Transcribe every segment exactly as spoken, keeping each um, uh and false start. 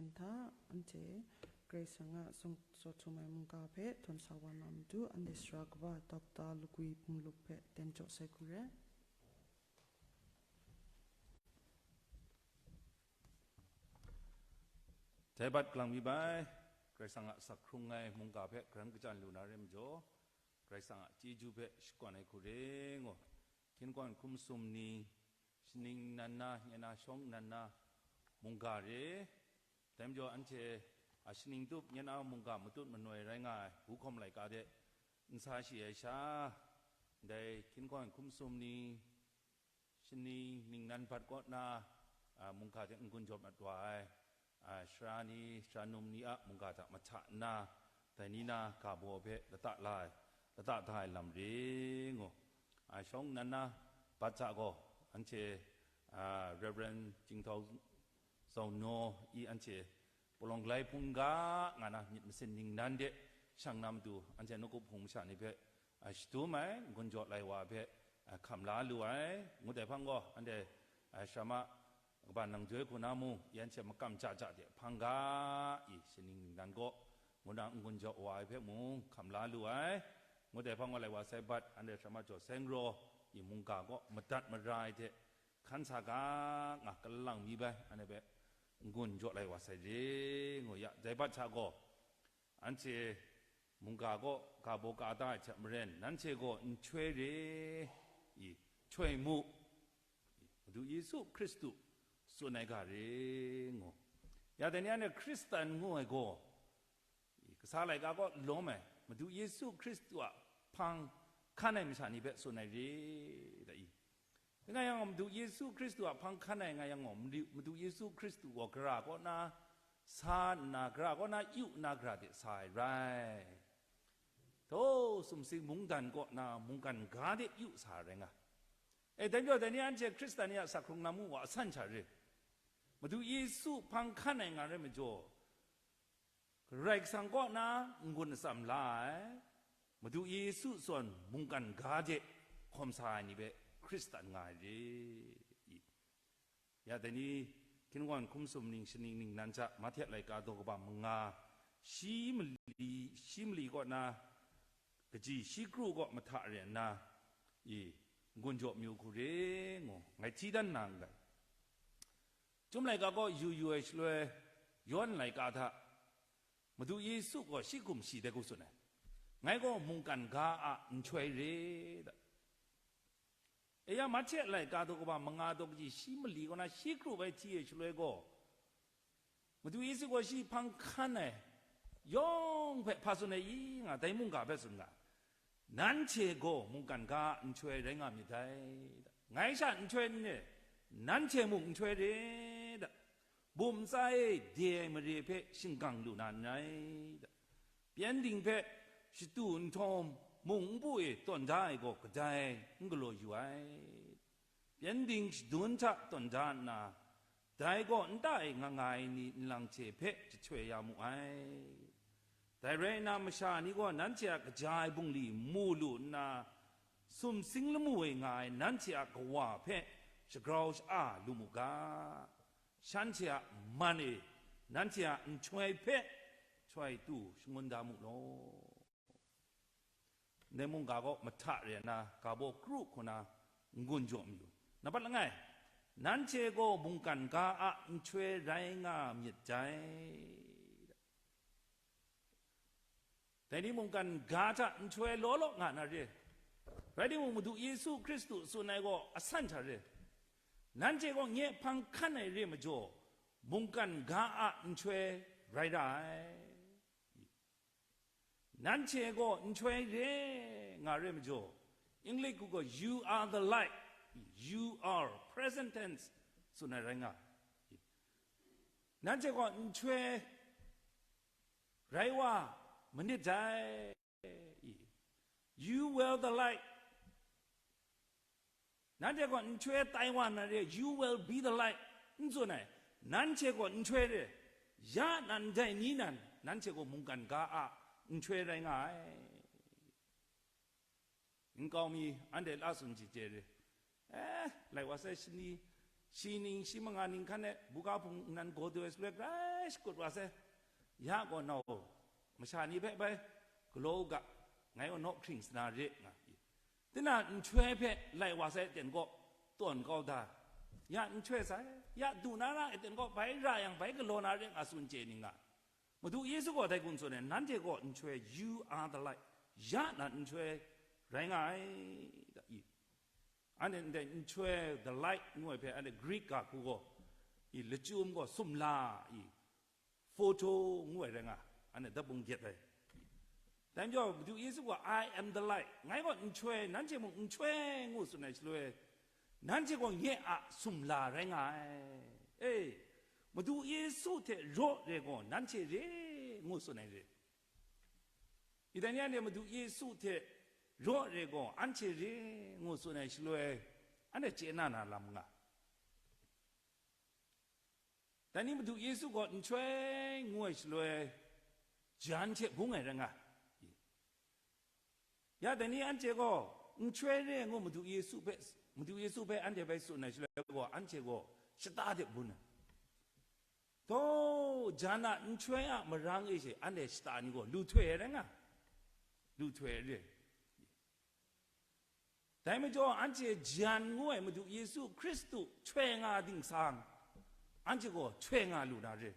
Nta, anhte Karai Kasang a sung sawt htum ai mungga hpe htawn sa wa na matu, anhte sara kaba Dokta Lagwi Hpung Lup hpe ten jaw sai hku re. Dai bat galang mi bai, Karai Kasang a sak hkrung ai mungga hpe karan kachyan lu na re majaw, Karai Kasang a chyeju hpe shakawn ai hku re ngu, hkinggawng hkum sum ni, shaning nan na, nye na shawng nan na, mungga re, dai majaw anhte a shaning tup nye na mungga matut manoi rai nga ai, Wuhkawm laika de n sa shi ai sha, ndai hkinggawng hkum sum ni, shaning ningnan bat kaw na, a, mungga hte n-gun jaw mat wa ai, a, sara ni, sara num ni a mungga hta mahta nna, dai ni na ga baw hpe lata la ai, lata da ai lam re ngu. A, shawng nnan na bat hta gaw, anhte, a, Reverend Jingtau Zau Naw i anhte palawng galai hpung ga nga na myit masin ningnan de shang na matu, anhte nawku hpung masha ni hpe, a, shadum ai, n-gun jaw lai wa hpe, a, hkam la lu ai, ngut ai hpang gaw, anhte, a, sara ma kaban nang joi hku na mung, i anhte makam ja ja de hpang ga i, shaning ningnan kaw, ngu na n-gun jaw wa ai hpe mung hkam la lu ai, ngut ai hpang gaw lai wa sai bat, anhte sara ma jaw seng raw i mungga kaw madat mara ai hte, hkan sa ga nga kalang mi bai, anhte hpe n-gun jaw lai wa sai re, ngu ya, dai bat hta gaw, anhte mungga kaw ga baw ka da ai hte maren, nanhte gaw nhtoi re i, htoi mu, Madu Yesu Hkristu tsun ai ga re, ngu. Ya, dai ni anhte Hkristan ngu ai gaw, kasa laika kaw lawm ai, Madu Yesu Hkristu a hpang hkan ai masha ni hpe tsun ai re, da i. Nga yang gaw, Madu Yesu Hkristu a hpang hkan ai nga yang gaw, Madu, Madu Yesu Hkristu gaw gara kaw na sa nna, gara kaw na yu nna, gara de sa ai rai. Daw sumsing mungdan kaw na mungkan ga de yu sa ai rai nga. E, dai majaw, dai ni anhte Hkristan ni a sak hkrung lam u wa asan sha re. Madu Yesu hpang hkan ai nga rai majaw, Karai Kasang kaw na n-gun atsam la ai, Madu Yesu zawn mungkan ga de hkawm sa ai ni hpe Hkristan nga ai re i. Ya, dai ni, hkinggawng hkum sum ning shaning ningnan hta Mahte laika daw kaba manga, shi mali, shi mali kaw na kaji shi kru kaw mahta re nna, i, n-gun jaw mayu hku re ngu, ngai hti dan na nngai. Chyum laika kaw yu yu ai shaloi, Yawhan laika hta, Madu Yesu gaw shi hkum shi dai hku tsun ai, ngai gaw mungkan ga a nhtoi re, da. E ya, Mahte laika daw kaba manga daw kaji shi mali kaw na shi kru bai hti ai shaloi gaw, Madu Yesu gaw shi hpang hkan ai yawng hpe hpa tsun ai i nga, dai mungga hpe tsun nga, nanhte gaw mungkan ga a nhtoi rai nga myit dai, da. Ngai sha nhtoi n re, nanhte mung nhtoi re, da. Bum ntsa e de ai mare hpe shingkang lu na n rai, da. Pyengdin hpe shatu nhtawm mung npu e tawn da ai gaw kadai n galaw yu ai. Pyengdin shadun hta tawn da nna, dai gaw nta e nga nga ai ni nlang hte hpe jahtoi ya mu ai. Dai rai nna, masha ni gaw nanhte a kaja ai bungli mu lu nna, sumsing lamu e nga ai nanhte a Kawa hpe shagrau sha-a lu mu ga. Shanhte a man e nanhte a nhtoi hpe htoi tu shangun da mu law. Ndai mungga gaw mahta re ai na, ga baw kru hku na n-gun jaw mayu. Nampat langai, nanhte gaw mungkan ga a nhtoi rai nga myit dai. Dai ni mungkan ga hta nhtoi law law nga na re. Rai timung, Madu Yesu Hkristu tsun ai gaw asan hta re. Nanhte gaw nye hpang hkan ai re majaw, mungkan ga a nhtoi rai ra ai. Nanhte gaw nhtoi re nga re majaw, English hku gaw, "You are the light, you are," present tense tsun ai rai nga. Nanhte gaw nhtoi rai wa manit dai. "You were the light." Nanhte gaw nhtoi tai wa na re, "You will be the light," n tsun ai. Nanhte gaw nhtoi re, ya nan dai ni nan, nanhte gaw mungkan ga a nhtoi rai nga ai. Nkau mi anhte la tsun chye chye re, eh, lai wa sai shani, Shi ning, shi manga ning hkan e, buga hpung nnan gaw doi shaloi grai shakut wa sai. Ya gaw nau, masha ni hpe bai galaw u ga, ngai gaw naw hkring sana re nga. Tinang nhtoi hpe lai wa sai aten gaw, tawn kau da. Ya nhtoi sai, ya du na ra aten gaw, bai ra yang bai galaw na re nga tsun chye ning nga. Madu Yesu gaw dai kun tsun ai, nanhte gaw nhtoi, you are the light, ya na nhtoi rai nga ai, da i. Anhte ndai nhtoi, the light ngu ai hpe, anhte Greek ga hku gaw, i lachyum gaw sumla, i photo ngu ai rai nga, anhte dabung gyet ai. Dai majaw, Madu Yesu gaw, "I am the light." Ngai gaw nhtoi, nanhte mung nhtoi ngu tsun ai shaloi, nanhte gaw nye a sumla rai nga ai. E, Madu Yesu hte raw re gaw, nanhte re ngu tsun ai re. I dai ni anhte Madu Yesu hte raw re gaw, anhte re ngu tsun ai shaloi, anhte chye na na lam nga. Dai ni Madu Yesu gaw nhtoi ngu ai shaloi, jan hte bung ai rai nga. Ya, dai ni anhte gaw nhtoi re ngu Madu Yesu hpe, Madu Yesu hpe anhte bai tsun ai shaloi gaw, anhte gaw shata de bun ai. Taw, jan a nhtoi a marang e she anhte shata ni gaw lu htoi ai rai nga, lu htoi ai re. Dai majaw, anhte jan ngu ai Madu Yesu Hkristu htoi nga ding sang, anhte gaw htoi nga lu na re.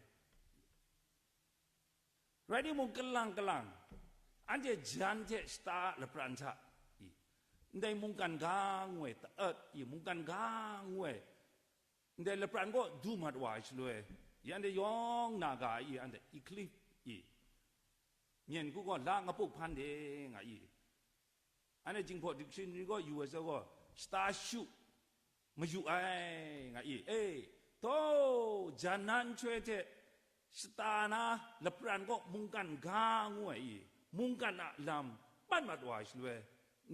Rai timung, kalang kalang, anhte jan hte shata a lapran hta, i, ndai mungkan ga ngu ai, ta-, i, mungkan ga ngu ai, ndai lapran kaw du mat wa ai shaloi, i, anhte yawng na ga, i, anhte eclipse, i, myen hku gaw la ngapuk hpan de nga, i, anhte Jinghpaw Dictionary gaw yu ai shaloi gaw, shata shu mayu ai, nga i. E, taw, jan na nhtoi hte shata na lapran kaw mungkan ga ngu ai i, mungkan a lam mat mat wa ai shaloi,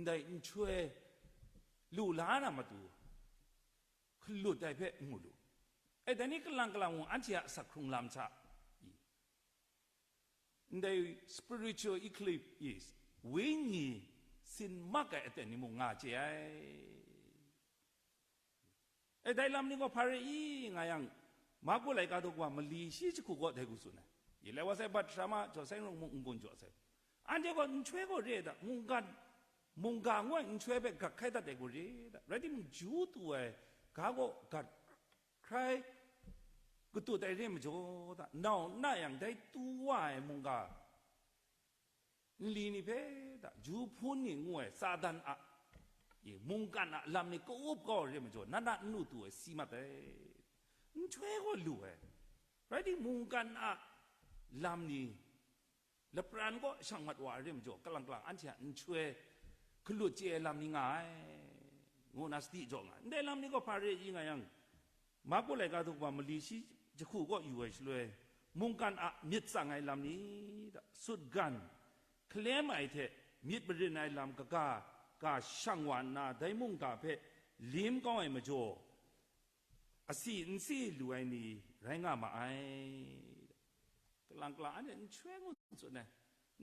ndai nhtoi lu la na matu, hkalut ai hpe ngu lu. E, dai ni kalang kalang mung anhte a asak hkrung lam hta i, ndai spiritual eclipse is, wenyi sin mak ai aten ni mung nga chye ai. E, dai lam ni gaw hpa re i nga yang, Marku laika daw wa mali shi jahku gaw dai hku tsun ai. I lai wa sai, bat sara ma jaw sai, nrung mung n-gun jaw sai. Anhte gaw nhtoi gaw re ai da, mungkan, mungga ngu ai nhtoi hpe gat hkai dat ai gaw re ai da. Rai timung, ju tu ai ga gaw gat hkrai katut ai re majaw da, nau nna yang dai tu wa ai mungga nli ni hpe da, ju hpun ni ngu ai Satan a, i, mungkan a lam ni ka-up kau ai re majaw, na na n lu tu ai si mat ai. Nhtoi gaw lu ai. Rai timung, mungkan a lam ni lapran kaw shang mat wa ai re majaw, kalang kalang anhte a nhtoi hkalut chye ai lam ni nga ai, ngu na sadi jaw nga ai. Ndai lam ni gaw hpa re i nga yang, Marku laika daw wa mali shi jahku kaw yu ai shaloi, mungkan a myit tsang ai lam ni, sutgan hkalem ai hte myit marin ai lam kaga ga shang wa nna, dai mungga hpe lim kau ai majaw, asi n si lu ai ni rai nga ma ai. Kalang kalang anhte nhtoi ngu tsun ai,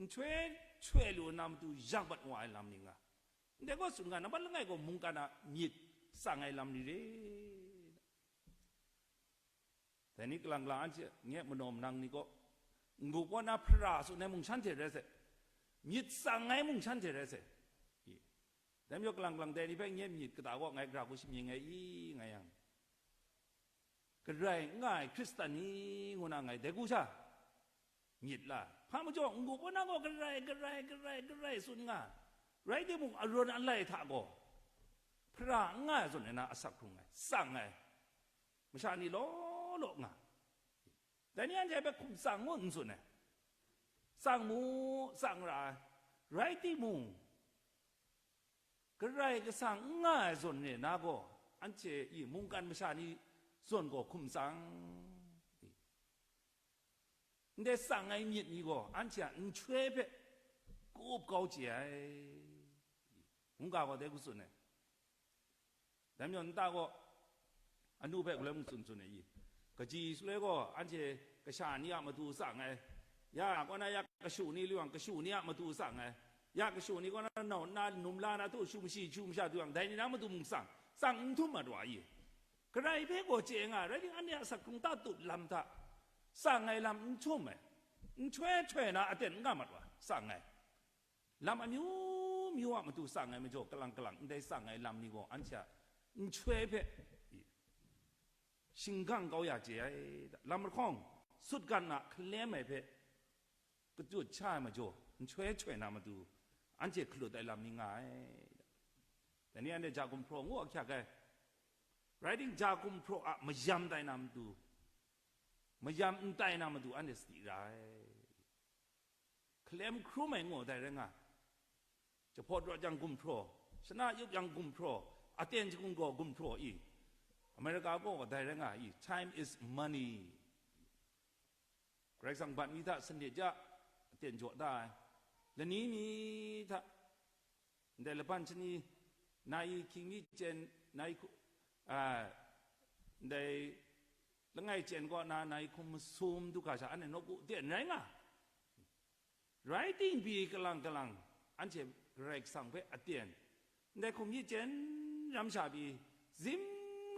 nhtoi htoi lu na matu yang mat wa ai lam ni nga. Ndai gaw tsun nga, nambat langai gaw mungkan a myit tsang ai lam ni re. Dai ni kalang kalang anhte nye manaw manang ni gaw, n-gup kaw na hpara tsun ai mung shanhte rai sai, myit tsang ai mung shanhte rai sai. I, dai majaw kalang kalang dai ni hpe nye myit kata gaw ngai gara hku shamying ai i, nga yang, Karai n nga ai Hkristan ni ngu na ngai dai hku sha myit la ai. Hpa majaw, n-gup kaw na gaw karai, karai, karai, karai tsun nga ai. Rai timung, arawn alai hta gaw hpara n nga ai zawn e na asak hkrung ai, tsang ai masha ni law law nga. Dai ni anhte hpe hkum tsang ngu n tsun ai. Tsang mu, tsang ra ai. Rai timung, Karai Kasang n nga ai zawn re na gaw, anhte i mungkan masha ni zawn gaw hkum tsang. Ndai tsang ai myit ni gaw anhte a nhtoi hpe ka-up kau chye ai. Mungga gaw dai hku tsun ai. Dai majaw nta gaw, anu hpe galoi mung tsun tsun ai i, kaji shaloi gaw anhte kasha ni a matu tsang ai, ya kaw na ya kashu ni lu yang kashu ni a matu tsang ai, ya kashu ni kaw na nau nna num la na htu shu mashi shu masha du yang dai ni na matu mung tsang, tsang n htum mat wa i. Karai hpe gaw chye nga, rai timung, anhte a asak hkrung tatut lam hta, tsang ai lam n htum ai, n htoi htoi na aten n nga mat wa, tsang ai. Lam amyu myu a matu tsang ai majaw, kalang kalang ndai tsang ai lam ni gaw anhte a nhtoi hpe shinggang kau ya chye ai. Lam lahkawng, sutgan a hkalem ai hpe katut sha ai majaw, nhtoi htoi na matu, anhte hkalut ai lam ni nga ai. Dai ni anhte ja gumhpraw ngu ahkyak ai. Rai timung, ja gumhpraw a mayam tai na matu, mayam n tai na matu, anhte sadi ra ai. Hkalem hkrum ai ngu dai rai nga, jahpawt rawt yang gumhpraw, shana yup yang gumhpraw, aten jahkung gaw gumhpraw i, America gaw dai rai nga i, time is money. Karai Kasang bat mi hta sanit ja, aten jaw da ai, lani mi hta, ndai laban shani, nai hkying mi chyen, nai hku-, a, ndai langai chyen kaw na, nai hkum masum du ga sha, anhte nawku ten rai nga. Rai timung, kalang kalang, anhte Karai Kasang hpe aten, ndai hkum mi chyen ram sha pyi, zim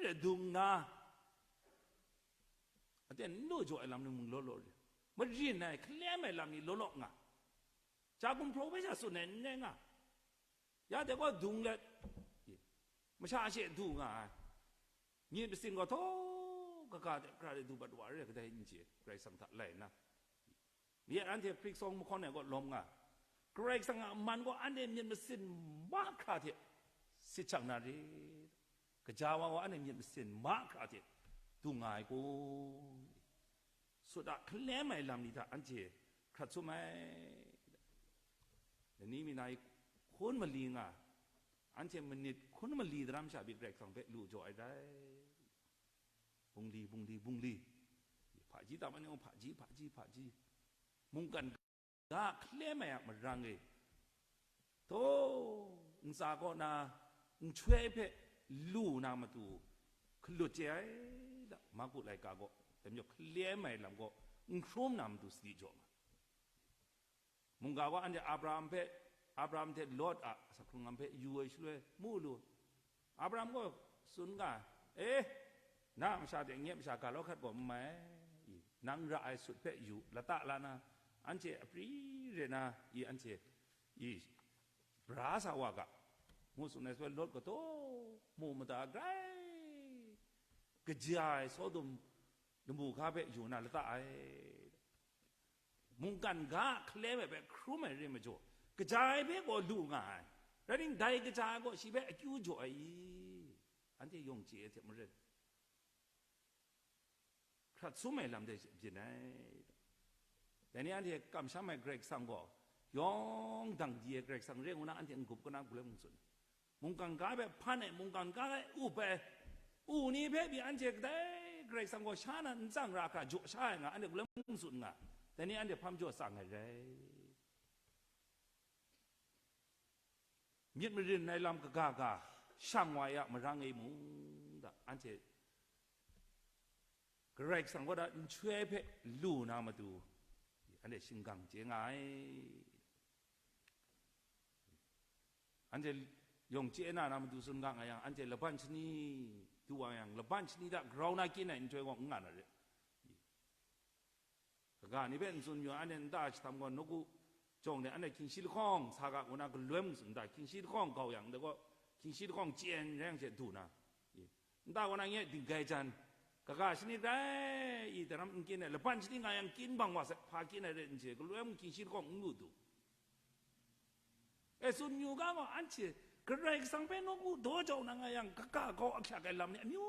re dung na, aten n lu jaw ai lam ni mung law law re, marin ai, hkalem ai lam ni law law nga, ja gumhpraw hpe sha tsun ai n rai nga. Ya de gaw dung let, masha she du nga ai. Myit masin gaw htaw kaga de hkra de du bat wa re, kadai n chye, Karai Kasang hta lai nna. Myit anhte hprik sawng mahkawn ai kaw lawm nga, Karai Kasang a man gaw anhte myit masin mahkra hte sit shang na re, kaja wa gaw anhte myit masin mahkra hte dung nga ai kun? Sut a hkalem ai lam ni hta anhte hkrat sum ai. Lani mi nai hkun mali nga, anhte manit hkun mali daram sha pyi Karai Kasang hpe lu jaw ai rai. Bungli, bungli, bungli. Hpaji tam anhte hpaji, hpaji, hpaji. Mungkan ga hkalem ai a marang e, taw, ntsa kaw na nhtoi hpe lu na matu hkalut chye ai da, Marku laika gaw, dai majaw hkalem ai lam gaw n hkrum na matu sadi jaw nga. Mungga gaw anhte Abraham hpe, Abraham hte Lot a asak hkrung lam hpe yu ai shaloi mu lu. Abraham gaw tsun nga, "E, na a masha hte nye masha ga law hkat gaw n mai, i, nang ra ai sut hpe yu, lata la na, anhte apri re na, i, anhte, i, bra sa wa ga," ngu tsun ai shaloi, Lot gaw taw, mu mada grai kaja ai Sodom lamu hka hpe yu na lata ai. Mungkan ga hkalem ai hpe hkrum ai re majaw, kaja ai hpe gaw lu nga ai. Rai timung, dai kaja ai gaw shi hpe akyu jaw ai i? Anhte yawng chye ai hte maren, hkrat sum ai lam de byin ai. Dai ni anhte kamsham ai Karai Kasang gaw, yawng dang di ai Karai Kasang re ngu na anhte n-gup kau na, galoi mung tsun. Mungkan ga hpe hpan ai, mungkan ga hpe up ai, u ni hpe pyi anhte kadai Karai Kasang gaw sha na ntsang ra hkra jaw sha ai nga, anhte galoi mung tsun nga. Dai ni anhte hpam jaw tsang ai rai. Myit marin ai lam kaga ga shang wa ya marang e mung, da, anhte Karai Kasang kaw da nhtoi hpe lu na matu, anhte shingkang chye nga ai. Anhte yawng chye na na matu tsun ga nga yang, anhte laban shani du wa yang, laban shani hta grau na kyin ai nhtoi gaw n nga na re. Kaga ni hpe n tsun yu, anhte nta jahtam gaw, nawku jawng de anhte hkying shi lahkawng sa ga ngu na, galoi mung tsun, nta hkying shi lahkawng gau yang de gaw, hkying shi lahkawng chyen rai yang hte du na, i, nta gaw na nye dinggai jan, kaga shani rai i, daram n kyin ai, laban shani nga yang kyin bang wa sai, hpa kyin ai rai n chye, galoi mung hkying shi lahkawng n lu du. E, tsun yu ga gaw, anhte Karai Kasang hpe nawku daw jau na nga yang, kaga gau ahkyak ai lam ni amyu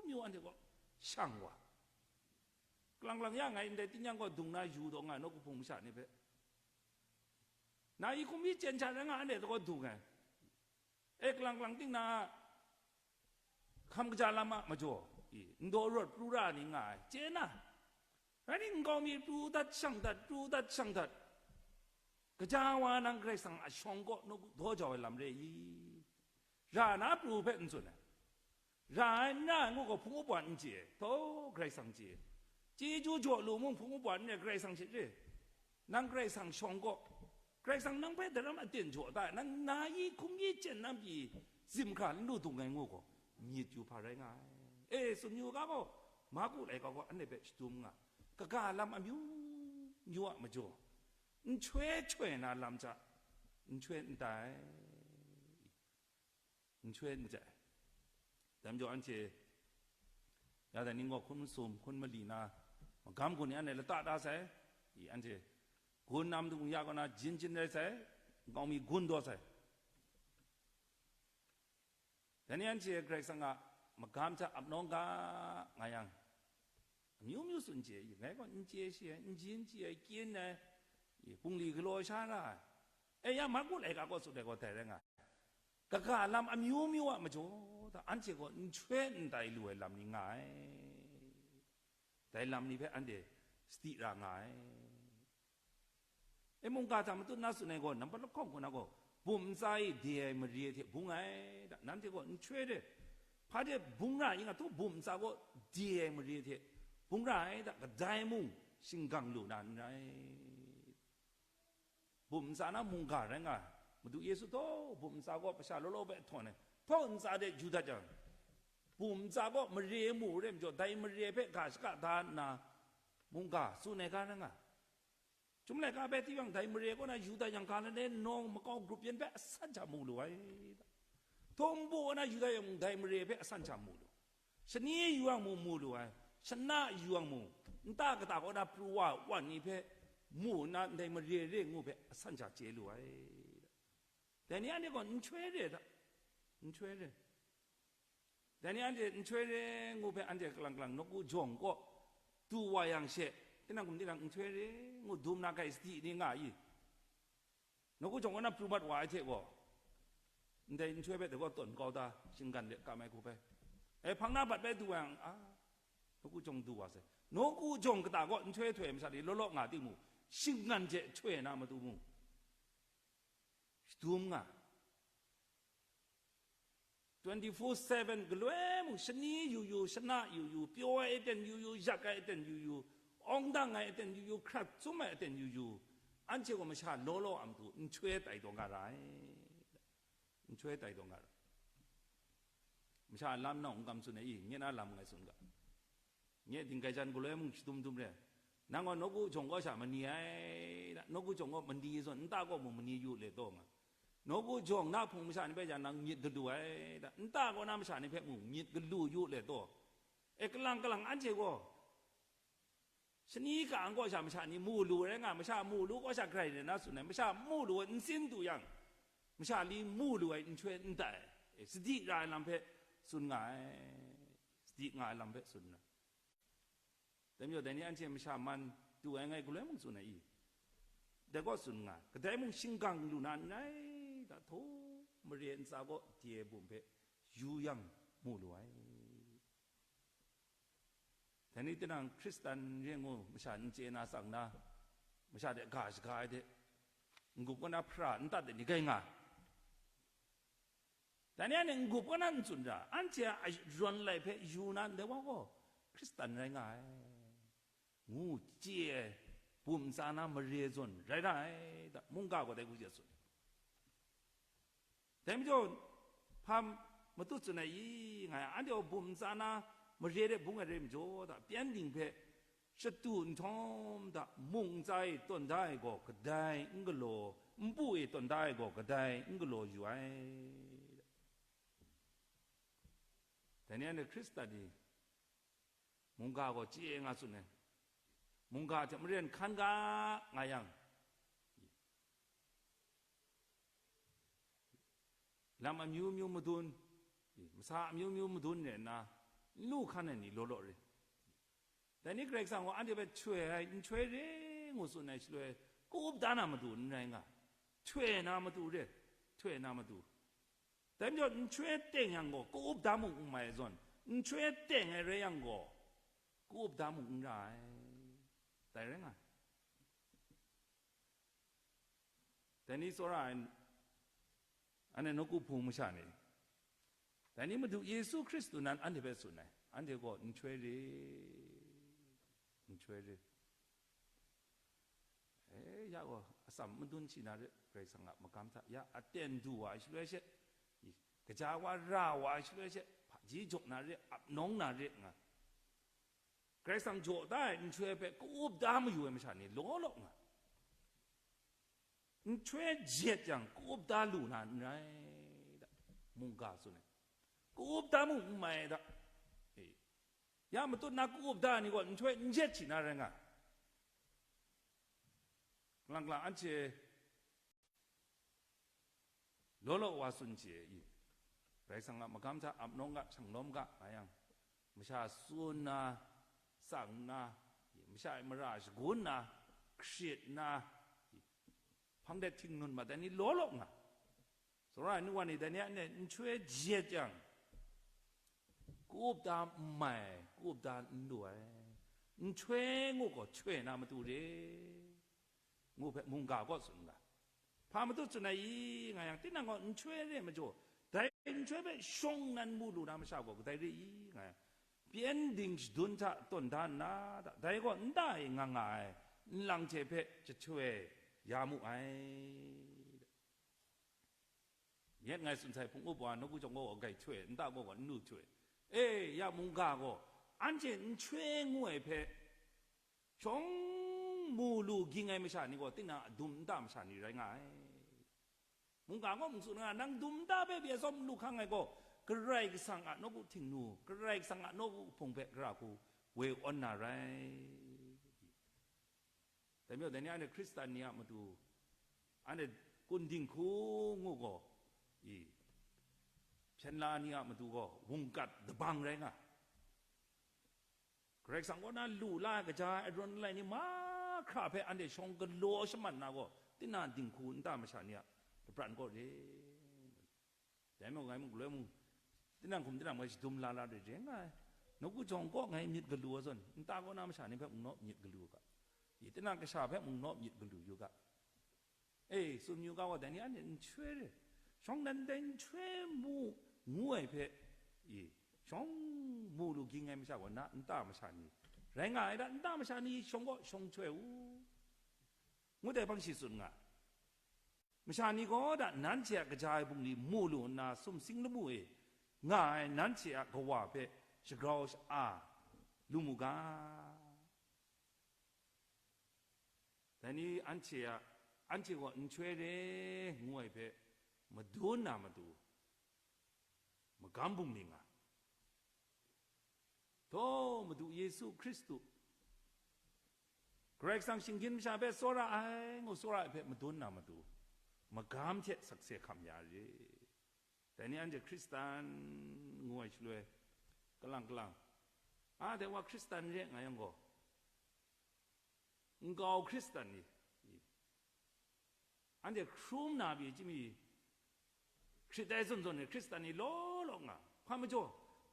myu anhte gaw shang wa. Kalang kalang ya ngai ndai tingnyang gaw dung na yu daw nga ai, nawku hpung masha ni hpe. Na i hkum mi chyen sha rai nga, anhte gaw dung ai. E, kalang kalang ting na, hkam kaja lam a majaw, i, ndaw rawt pru ra ni nga ai, chye na. Rai ni, nkau mi pru dat shang dat, pru dat shang dat, kaja wa nang Karai Kasang a shawng kaw nawku daw jau ai lam re i? Ra na pru hpe n tsun ai. Ra ai, n ra ai ngu gaw hpung up wa n chye, thaw Karai Kasang chye. Chyeju jaw lu mung hpung up wa n re, Karai Kasang hte re. Nang Karai Kasang shawng kaw, Karai Kasang nang hpe daram aten jaw da ai, nang na i hkum yi chyen nang pyi zim hkra n lu dung ai ngu gaw, myit yu hpa rai nga ai. E, tsun yu ga gaw, Marku laika gaw anhte hpe shadum nga, kaga lam amyu myu a majaw, nhtoi htoi na lam hta nhtoi n tai, nhtoi n tai. Dai majaw anhte ya dai ni gaw hkun masum, hkun mali na, magam gun ni anhte lata da sai, i anhte gun na matu ya kaw na jin jin rai sai, nkau mi gun daw sai. Dai ni anhte Karai Kasang a magam hta ap nawng ga nga yang, amyu myu tsun chye, ngai gaw n chye shi ai, n jin chye ai, kyin ai, bungli galaw sha ra ai. E ya, Marku laika gaw tsun ai gaw dai rai nga ai. Kaga lam amyu myu a majaw hta anhte gaw nhtoi n tai lu ai lam ni nga ai. Dai lam ni hpe anhte sadi ra nga ai. E, mungga hta matut na tsun ai gaw, nampat lahkawng kaw na gaw, bum ntsa e de ai mare hte bung ai, da, nanhte gaw nhtoi re, hpa de bung ra i nga, htaw bum ntsa gaw de ai mare hte bung ra ai, da, kadai mung shinggang lu na n rai. Bum ntsa na mungga rai nga ai. Madu Yesu htaw bum ntsa gaw masha law law hpe htawn ai, htaw ntsa de yu dat jang, bum ntsa gaw mare mu re majaw, dai mare hpe ga shaka da nna, mungga tsun ai ga rai nga ai. Chyum laika bai ti yang, dai mare kaw na yu dat yang, Galile nawng makau grup yan hpe asan hta mu lu ai. Htaw npu kaw na yu dat yang, dai mare hpe asan hta mu lu. Shani yu yang mung mu lu ai, shana yu yang mung, nta kata kaw na pru wa ai wan ni hpe mu nna, ndai mare re ngu hpe asan hta chye lu ai. Dai ni anhte gaw nhtoi re hta, nhtoi re. Dai ni anhte nhtoi re ngu hpe anhte kalang kalang nawku jawng kaw du wa yang she, tinang hkum tinang nhtoi re ngu dum na kai sadi ni nga i? Nawku jawng kaw na pru mat wa ai hte gaw, ndai nhtoi hpe dai gaw tawn kau da, shinggan de kam ai hku bai, e, hpang na bat bai du wa yang, a, nawku jawng du wa sai. Nawku jawng kata gaw nhtoi htoi ai masha ni law law nga timung, shinggan hte htoi na matu mung, shadum nga. Twenty-four seven galoi mung, shani yu yu, shana yu yu, pyaw ai aten yu yu, yak ai aten yu yu, awng dang ai aten yu yu, hkrat tsun ai aten yu yu, anhte gaw masha law law a matu nhtoi tai taw nga ra ai. Nhtoi tai taw nga ra. Masha lam nau n kam tsun ai i, nye na lam ngai tsun ga. Nye dinggai jan galoi mung shadum dum re. Nang gaw nawku jawng kaw sha mani ai, da, nawku jawng kaw mani zawn, nta kaw mung mani yu le taw nga. Nawku jawng na hpung masha ni hpe ja nang myit galu ai, da, nta kaw na masha ni hpe mung myit galu yu le taw. E, kalang kalang anhte gaw, shani ka ang kaw sha masha ni mu lu rai nga, masha mu lu kaw sha grai rai na tsun ai, masha mu lu ai n sin du yang, masha li mu lu ai nhtoi n tai, e, sadi ra ai lam hpe tsun nga ai, sadi nga ai lam hpe tsun nga ai. Dai majaw, dai ni anhte masha man du ai ngai galoi mung tsun ai i? Dai gaw tsun nga, kadai mung shinggang lu na n rai, da, htaw mare ntsa gaw de ai bum hpe yu yang mu lu ai. Dai ni tinang Hkristan re ngu masha n chye na tsang na, masha de ga shaga ai de, n-gup kaw na hpra n tat de ni gai nga. Dai ni anhte n-gup kaw na n tsun ra, anhte a rawn lai hpe yu na ndai wa gaw Hkristan rai nga ai, ngu chye ai, bum ntsa na mare zawn rai ra ai, da, mungga gaw dai hku je tsun. Dai majaw, hpa matut tsun ai i, nga yang, anhte gaw bum ntsa na mare de bung ai rai majaw, da, pyengdin hpe shatu nhtawm hta, mung ntsa e tawn da ai gaw kadai n galaw, npu e tawn da ai gaw kadai n galaw yu ai. Dai ni anhte Hkristan ni mungga gaw chye nga tsun ai. Mungga hte maren hkan ga nga yang, lam amyu myu madun, masa amyu myu madun re nna, n lu hkan ai ni law law re. Dai ni Karai Kasang gaw anhte hpe htoi ai, nhtoi re ngu tsun ai shaloi, ka-up da na matu n rai nga, htoi na matu re, htoi na matu. Dai majaw, nhtoi teng yang gaw, ka-up da mung n mai ai zawn, nhtoi teng ai rai yang gaw, ka-up da mung n ra ai. Dai rai nga ai. Dai ni tsawra ai, anhte nawku hpung masha ni, dai ni Madu Yesu Hkristu nan anhte hpe tsun ai, anhte gaw nhtoi re, nhtoi re. E, ya gaw atsam madun shi na re, Karai Kasang a magam hta, ya aten du wa ai shaloi she, i, kaja wa ra wa ai shaloi she, hpa ji jaw na re, ap nawng na re nga. Karai Kasang jaw da ai nhtoi hpe ka-up da mayu ai masha ni law law nga. Nhtoi jet yang, ka-up da lu na n rai da, mungga tsun ai. Ka-up da mu n mai da. E, ya matut na ka-up da ai ni gaw nhtoi n jet shi na rai nga. Kalang kalang anhte law law wa tsun chye i, Karai Kasang a magam hta ap nawng ga, shang lawm ga nga yang, masha tsun na, tsang na, masha e mara shagun na, hkrit na, hpang de htingnun mat ai ni law law nga. Sara ai nu wa ni, dai ni a nhtoi jet yang, ka-up da n mai, ka-up da n lu ai, nhtoi ngu gaw choi na matu re, ngu hpe mungga gaw tsun ga. Hpa matu tsun ai i nga yang, tinang gaw nhtoi re majaw, dai nhtoi hpe shawng nan mu lu na masha gaw kadai re i nga yang, pyen ding shadun hta tawn da nna, dai gaw nta e nga nga ai nlang hte hpe jahtoi ya mu ai. Yet ngai tsun sai hpung up wa, nawku jawng gaw gai htoi, nta gaw gaw n lu htoi. E, ya mungga gaw, anhte nhtoi ngu ai hpe shawng mu lu ging ai masha ni gaw, tinang a dum nta masha ni rai nga ai. Mungga gaw n tsun nga, nang dum nta hpe bia sawm lu hkang ai gaw, Karai Kasang a nawku htingnu, Karai Kasang a nawku hpung hpe gara hku woi awn na rai. Dai majaw, dai ni anhte Hkristan ni a matu, anhte kun dinghku ngu gaw, i, hpyen la ni a matu gaw, wungkat dabang rai nga. Karai Kasang kaw na lu la ai kaja ai arawn alai ni mahkra hpe anhte shawng galaw shaman na gaw, tinang dinghku nta masha ni a lapran kaw re. Dai majaw ngai mung galoi mung, tinang hkum tinang hpe shadum la la re re nga ai. Nawku jawng kaw ngai myit galu ai zawn, nta kaw na masha ni hpe mung naw myit galu u ga. I, tinang kasha hpe mung naw myit galu yu ga. E, tsun yu ga wa, dai ni anhte nhtoi re, shawng nan dai nhtoi mu ngu ai hpe, i, shawng mu lu ging ai masha gaw, na nta masha ni rai nga ai da, nta masha ni shawng gaw shawng htoi u, ngu dai hpang shi tsun nga. Masha ni gaw da nanhte a kaja ai bungli mu lu nna, sumsing lamu e nga ai nanhte a Kawa hpe shagrau sha-a lu mu ga. Dai ni anhte a, anhte gaw nhtoi re ngu ai hpe madun na matu, magam bungli nga. Taw, Madu Yesu Hkristu, Karai Kasang shinggyim masha hpe tsawra ai, ngu tsawra ai hpe madun na matu, magam hte sakse hkam ya re. Dai ni anhte Hkristan ngu ai shaloi, kalang kalang, a, dai wa Hkristan re nga yang gaw, nkau Hkristan ni, anhte hkrum na pyi chyim mi, hkrit ai zawn zawn e Hkristan ni law law nga, hpa majaw,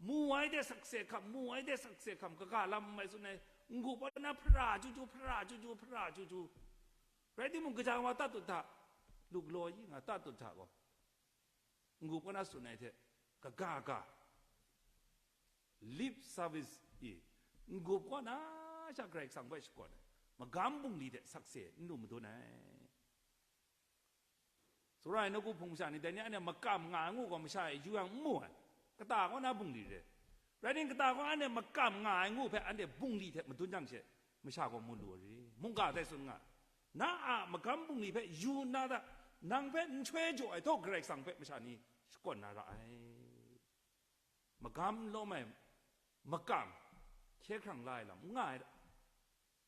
mu ai de sakse hkam, mu ai de sakse hkam, kaga lam n mai tsun ai, n-gup kaw na hpara chyu chyu, hpara chyu chyu, hpara chyu chyu, rai timung, kaja wa tatut hta, lu galaw yi nga tatut hta gaw, n-gup kaw na tsun ai hte kaga ga, lip service i, n-gup kaw na sha Karai Kasang hpe shakawn ai, magam bungli hte sakse n lu madun ai. Sara ai nawku hpung masha ni, dai ni anhte makam nga ai ngu gaw masha e yu yang n mu ai, kata kaw na bungli re. Rai timung, kata kaw anhte makam nga ai ngu hpe anhte bungli hte madun jang she, masha gaw mu lu ai re. Mungga dai tsun nga, na a magam bungli hpe yu nna ta, nang hpe nhtoi jaw ai htaw Karai Kasang hpe masha ni shakawn na ra ai. Magam n lawm ai makam, hkye hkrang la ai lam n nga ai,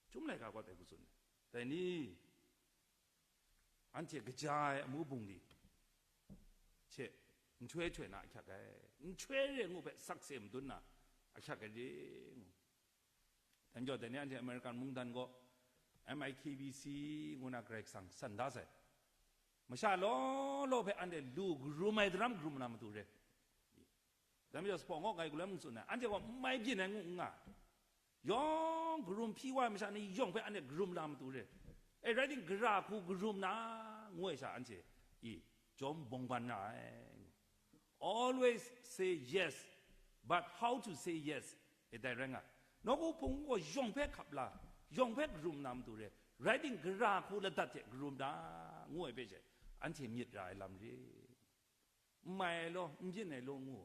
chyum laika kaw dai hku tsun ai. Dai ni, anhte kaja ai amu bungli hte nhtoi htoi na ahkyak ai, nhtoi re ngu hpe sakse madun na ahkyak ai re ngu. Dai majaw, dai ni anhte American mungdan gaw M I K B C ngu na Karai Kasang san da sai. Masha law law hpe anhte lu karum ai daram karum na matu re. Dai majaw, sa hpawng awk ngai galoi mung tsun ai, anhte gaw n mai byin ai ngu n nga, yawng karum hpyi wa ai masha ni yawng hpe anhte karum la matu re. E, rai timung, gara hku karum na, ngu ai sha anhte i, jawm bawng ban na ai. Always say yes, but how to say yes, e, dai rai nga. Nawku hpung gaw yawng hpe hkap la, yawng hpe karum na matu re, rai timung, gara hku ladat hte karum na, ngu ai hpe she, anhte myit ra ai lam re. N mai ai law, n byin ai law ngu,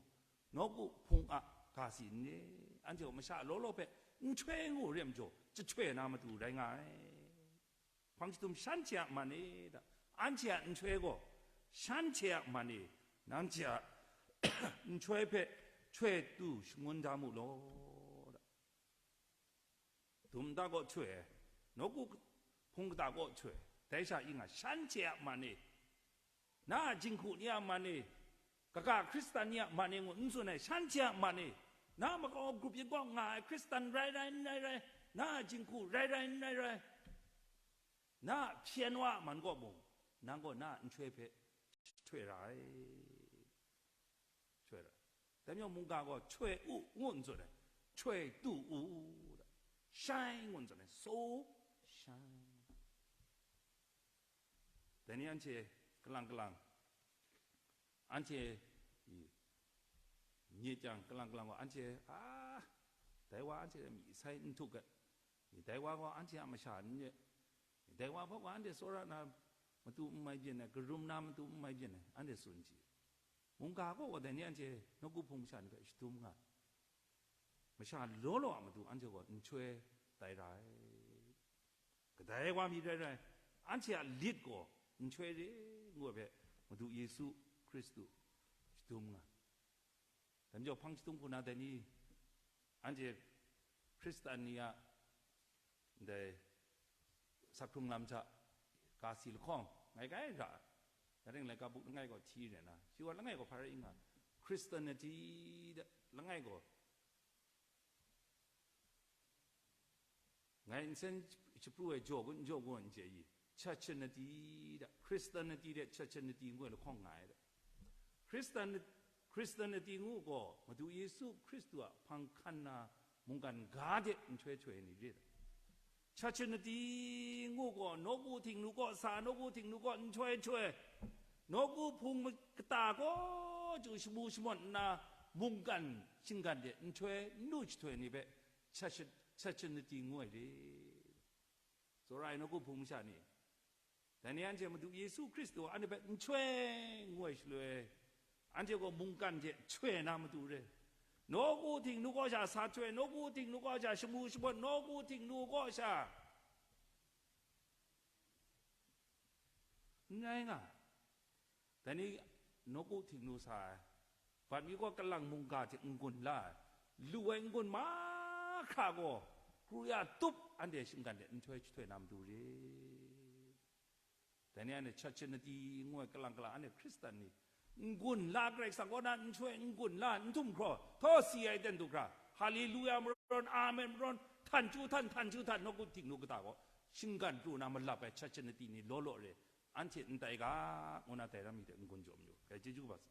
Nawku hpung a ga si n re, anhte gaw masha law law hpe nhtoi ngu re ai majaw, jahtroi na matu rai nga ai. Hpang jahtum shanhte a man e da, anhte a nhtoi gaw shanhte a man e, nanhte a nhtoi hpe htoi tu shangun da mu law da. Dum da gaw htoi, nawku hpung kata gaw htoi, dai sha ing a shanhte a man e, na a jinghku ni a man e, kaga Hkristan ni a man e ngu n tsun ai, shanhte a man e, na makau grup yin kaw nga ai Hkristan rai rai n rai rai, na a jinghku rai rai n rai rai, na a hpyen wa a man kaw mung, nang gaw na a nhtoi hpe htoi ra ai. Htoi ra. Dai majaw mungga gaw htoi u ngu n tsun ai, htoi tu u, shine ngu n tsun ai, so shine. Dai ni anhte kalang kalang, anhte i, myit jang kalang kalang gaw anhte, a, dai wa anhte myi sai n htuk gat, dai wa gaw anhte a masha n re, dai wa hpawt gaw anhte tsawra na matu n mai byin ai, karum na matu n mai byin ai, anhte tsun chye. Mungga gaw dai ni anhte nawku hpung masha ni hpe shadum nga ai. Masha law law a matu anhte gaw nhtoi tai ra ai. Kadai wa mi rai rai, anhte a lit gaw nhtoi re ngu ai hpe Madu Yesu Hkristu shadum nga ai. Dai majaw hpang jahtum hku na dai ni, anhte Hkristan ni a ndai sakhkrung lam hta ga si lahkawng, ngai kai ra ai. Ya ring laika buk langai gaw hti re na, shi wa langai gaw hpa rai nga, Christianity de langai gaw, ngai nsen shapru ai jaw gun jaw gun n chye i, Christianity de, Christianity de Christianity ngu ai lahkawng nga ai de. Christian, Christianity ngu gaw Madu Yesu Hkristu a hpang hkan na mungkan ga de nhtoi htoi ni re ai. Christianity ngu gaw nawku Htingnu kaw sa, nawku Htingnu kaw nhtoi htoi, nawku hpung kata kaw chyu shamu shamawt nna mungkan shinggan de nhtoi n lu jahtoi ni hpe Christian-, Christianity ngu ai re. Tsawra ai nawku hpung masha ni, dai ni anhte Madu Yesu Hkristu anhte hpe nhtoi ngu ai shaloi, anhte gaw mungkan hte htoi na matu re. Nawku Htingnu kaw sha sa htoi, nawku Htingnu kaw sha shamu shamawt, nawku Htingnu kaw sha n rai nga. Dai ni nawku Htingnu sa ai, bat mi gaw kalang mungga hte n-gun la ai, lu ai n-gun mahkra gaw kru ya tup anhte shinggan de nhtoi jahtoi na matu re. Dai ni anhte Christianity ngu ai kalang kalang anhte Hkristan ni n-gun la, Karai Kasang kaw na nhtoi n-gun la, n htum hkraw, htaw si ai ten du hkra, Haleluya marawn, Amen marawn, htan chyu htan, htan chyu htan, nawku Htingnu kata gaw shinggan pru na malap ai Christianity ni law law re, anhte n tai ga, ngu na dai ram mi hte n-gun jaw mayu. Grai chyeju kaba sa.